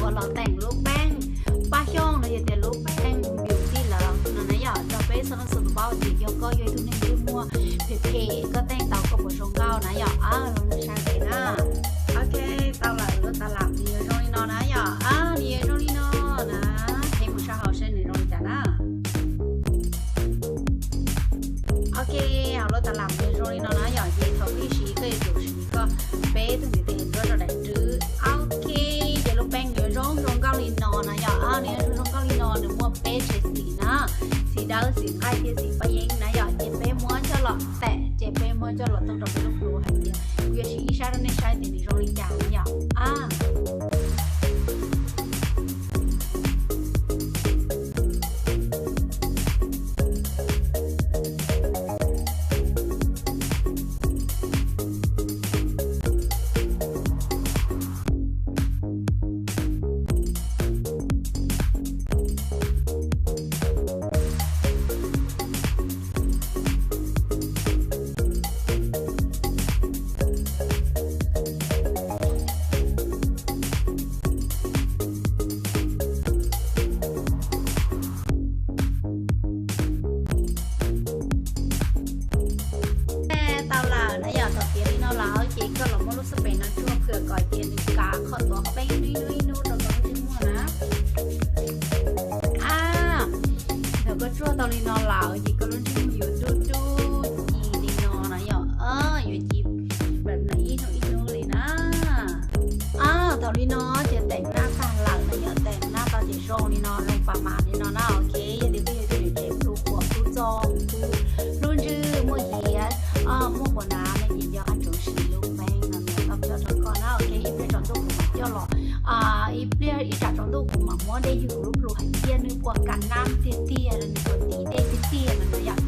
uas los teem lub peeb Paj Xyooj los yog tias lub peeb beauty lawm no na yom. Rau peb txhua leej txhua tus paub tias yog koj yog ib tug neeg twb muaj phem phem, koj teem tau koj puas zoo nkauj na yom. Los mus saib na. Ok, tau lawm, lub tas lam nws yuav zoo li no na yom. Nws yuav zoo li no na. Peb mus saib hauv seb nws zoo li cas na. Ok, hauv lub tas lam nws zoo li no na yom. Ces thaum koj siv koj yuav tsum siv koj peb tug ntiv tes nruab rau daim ntswv. Ok, ces lub peeb nws yuav zoo zoo nkauj li no na yom. Nws yuav zoo zoo nkauj li no, nws muaj peb tsev xim na, xim dawb, xim nqaij thiab xim paj yeeb na yom. Ces peb muab coj los teem, ces peb muab coj los tooj rau peb lub plhu hais tias kuv yuav siv ib sab rau nej saib tias nws zoo li cas na yom. Tau lawm na yom. Thaum tiav li no lawm ces koj los muab lub xab pem no tsuag phwm kom tias nws kav qhov tuav qhov peeb ib hnub ib hnub rau koj lub ntsej muag na. Thaum koj tsuag tau li no lawm ces koj lub ntsej muag yuav dub dub ci li no na yom. Yuav ci ib hnub ib hnub li na. Thaum li no ces teem nab tag lawm na yom. Teem nab tau ces zoo li no, zoo pas mas li no na. Ok, yog tias koj yog ib tug niam tsev plhu qhuav, plhu txog, plhu ntswg, muaj hiav, muaj quas nav no ces nco qab tsoom siv lub peeb no, nws tau coj rau koj na. Ok, ib pliag tsaus ntuj kuv mam coj los, ib pliag ib tsam tsaus ntuj kuv mam muab dej ywg kuv lub plhu hais tias nws puas ka nab tiag tiag, nws puas tiv dej tiag tiag no na yom.